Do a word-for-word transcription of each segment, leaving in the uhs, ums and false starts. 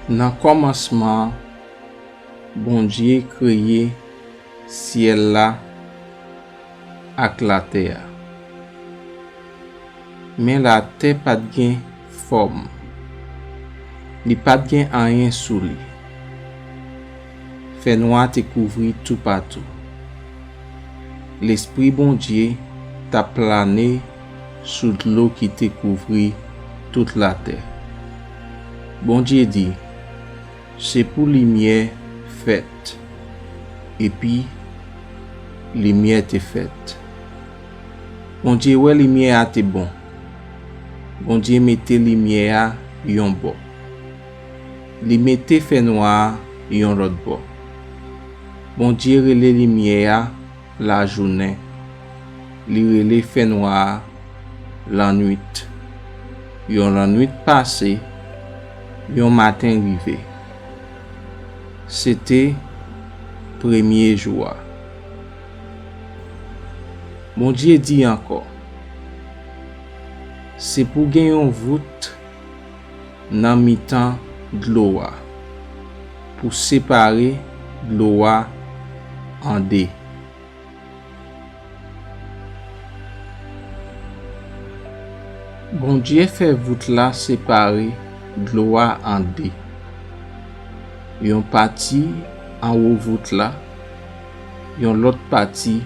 Nan kòmansman an, Bondye kreye syèl la ak latè a. Men latè pa t gen fòm. Li pa t gen anyen sou li. Fènwa te kouvri toupatou. Lespri Bondye t ap plane sou dlo ki te kouvri tout latè. Bondye di, "Se pou limyè fèt." Epi, limyè te fèt. Bondye wè limyè a te bon. Bondye mete limyè a yon bò. Li mete fènwa a yon lòt bò. Bondye rele limyè a lajounen. Li rele fènwa a lannwit. Yon lannwit pase, yon maten rive. Se te premye jou a. Bondye di ankò, "Se pou gen yon vout nan mitan dlo a, pou separe dlo a an de." Bondye fè vout la separe dlo a an de. Yon pati anwo vout la, yon lòt pati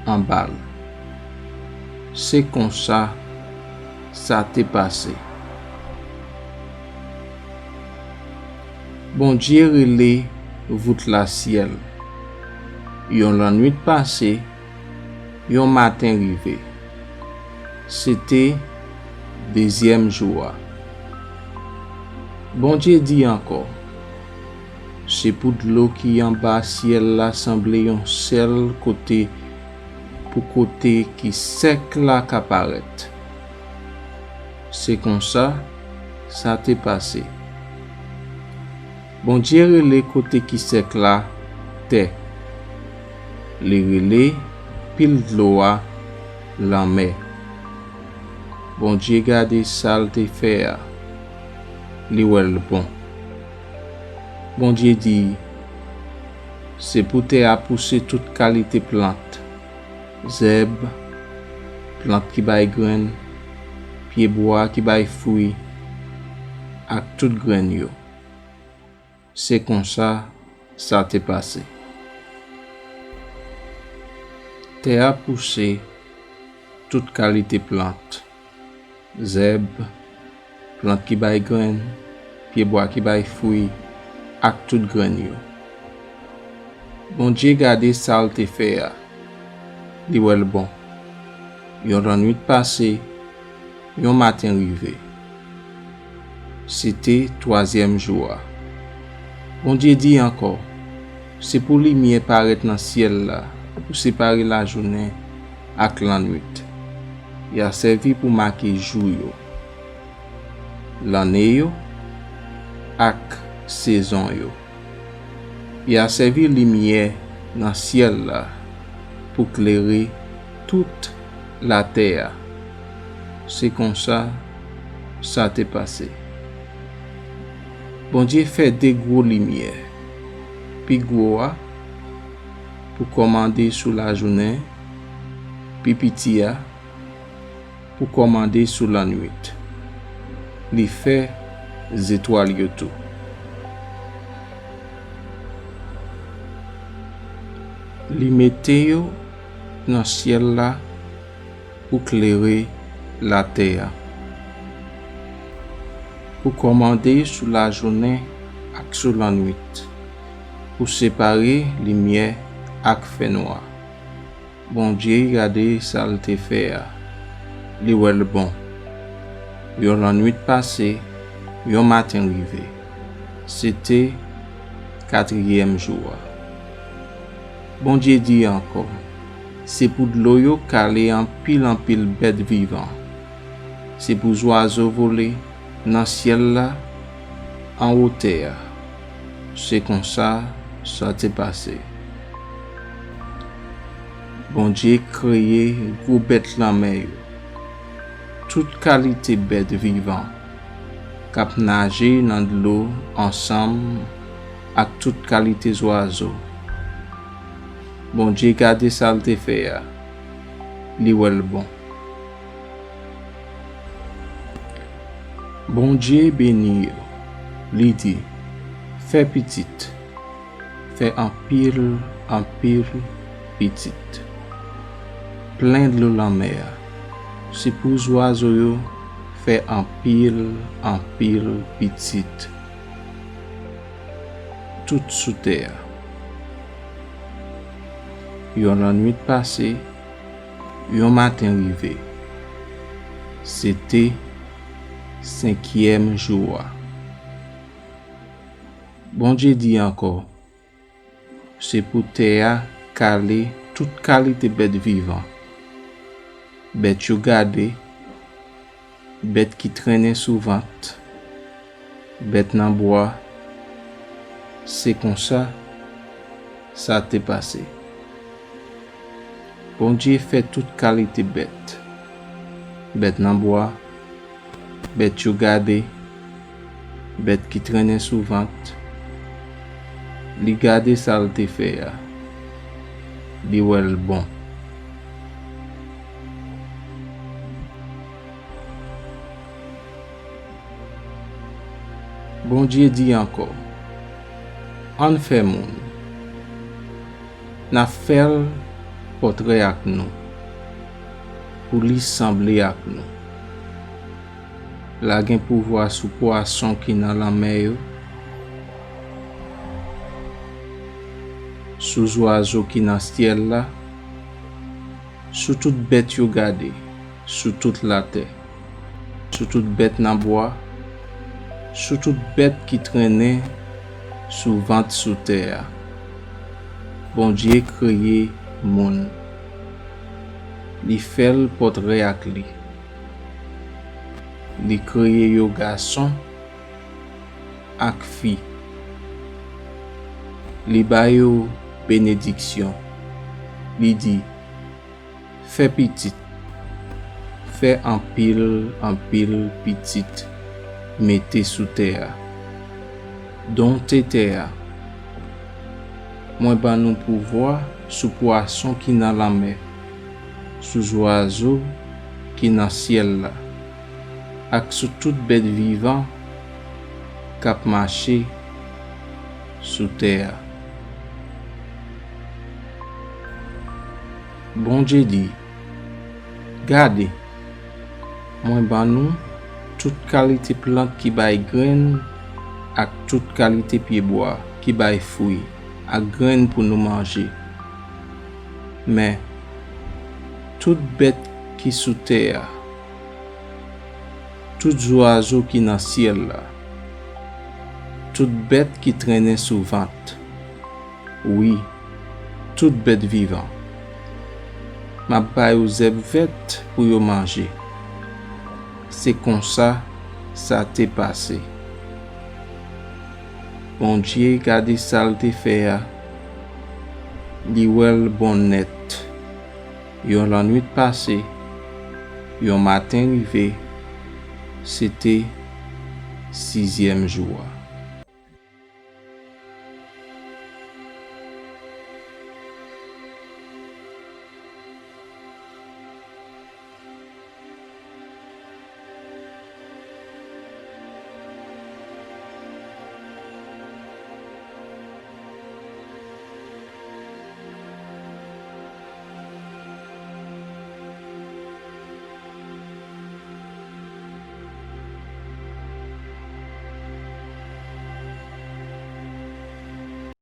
anba l. Se konsa sa te pase. Bondye rele vout la syèl. Yon lannwit pase, yon maten rive. Se te dezyèm jou a. Bondye di ankò, "Se pou dlo ki anba syèl la sanble yon sèl kote pou kote ki sèk la ka parèt." Se konsa sa te pase. Bondye rele kote ki sèk la tè. Li rele pil dlo a lanmè. Bondye gade sa l te fè a. Li wè l bon. Bondye di, "Se pou tè a pouse tout kalite plant, zèb, plant ki bay grenn, pyebwa ki bay fwi, ak tout grenn yo." Se konsa sa te pase. Tè a pouse tout kalite plant, zèb, plant ki bay grenn, pyebwa ki bay fwi, ak tout grenn yo. Bondye gade sa l te fè a. Li wè l bon. Yon lannwit pase, yon maten rive. Se te twazyèm jou a. Bondye di ankò, "Se pou limyè parèt nan syèl la, pou separe lajounen ak lannwit. Y a sèvi pou make jou yo, lanne yo, ak sezon yo. Y a sèvi limyè nan syèl la pou klere tout latè a." Se konsa sa te pase. Bondye fè de gwo limyè, pi gwo a pou kòmande sou lajounen, pi piti a pou kòmande sou lannwit. Li fè zetwal yo tou. Li mete yo nan syèl la pou klere latè a, pou kòmande sou lajounen ak sou lannwit, pou separe limyè ak fènwa. Bondye gade sa l te fè a. Li wè l bon. Yon lannwit pase, yon maten rive. Se te katriyèm jou a. Bondye di ankò, "Se pou dlo yo kale anpil anpil bèt vivan. Se pou zwazo vole nan syèl la, anwo tè a." Se konsa sa te pase. Bondye kreye gwo bèt lanmè yo, tout kalite bèt vivan, k ap naje nan dlo ansanm ak tout kalite zwazo. Bondye gade sa l te fè a, li wè l bon. Bondye beni yo, li di, "Fè pitit, fè anpil, anpil pitit. Plen dlo lanmè a, se pou zwazo yo fè anpil, anpil pitit." Tout sou tè a. Yon lannwit pase, yon maten rive. Se te senkyèm jou a. Bondye di ankò, "Se pou tè a kale tout kalite bèt vivan, bèt yo gade, bèt ki trennen sou vant, bèt nan bwa." Se konsa sa te pase. Bondye fè tout kalite bèt, bèt nan bwa, bèt yo gade, bèt ki trennen sou vant. Li gade sa l te fè a, li wè l bon. Bondye di ankò, "Ann fè moun. N a fè l pòtrè ak nou, pou li sanble ak nou. L a gen pouvwa sou pwason ki nan lanmè yo, sou zwazo ki nan syèl la, sou tout bèt yo gade sou tout latè, sou tout bèt nan bwa, sou tout bèt ki trennen sou vant sou tè a." Bondye kreye moun. Li fè l pòtrè ak li. Li kreye yo gason ak fi. Li ba yo benediksyon. Li di, "Fè pitit, fè anpil, anpil pitit, mete sou tè a. Donte tè a. Mwen ban nou pouvwa sou pwason ki nan lanmè, sou zwazo ki nan syèl la, ak sou tout bèt vivan k ap mache sou tè a." Bondye di, "Gade, mwen ban nou tout kalite plant ki bay grenn ak tout kalite pyebwa ki bay fwi ak grenn pou nou manje. Men, tout bèt ki sou tè a, tout zwazo ki nan syèl la, tout bèt ki trennen sou vant, wi, tout bèt vivan, m ap ba yo zèb vèt pou yo manje." Se konsa sa te pase. Bondye gade sa l te fè a, li wè l bon nèt. Yon lannwit pase, yon maten rive, se te sizyèm jou a.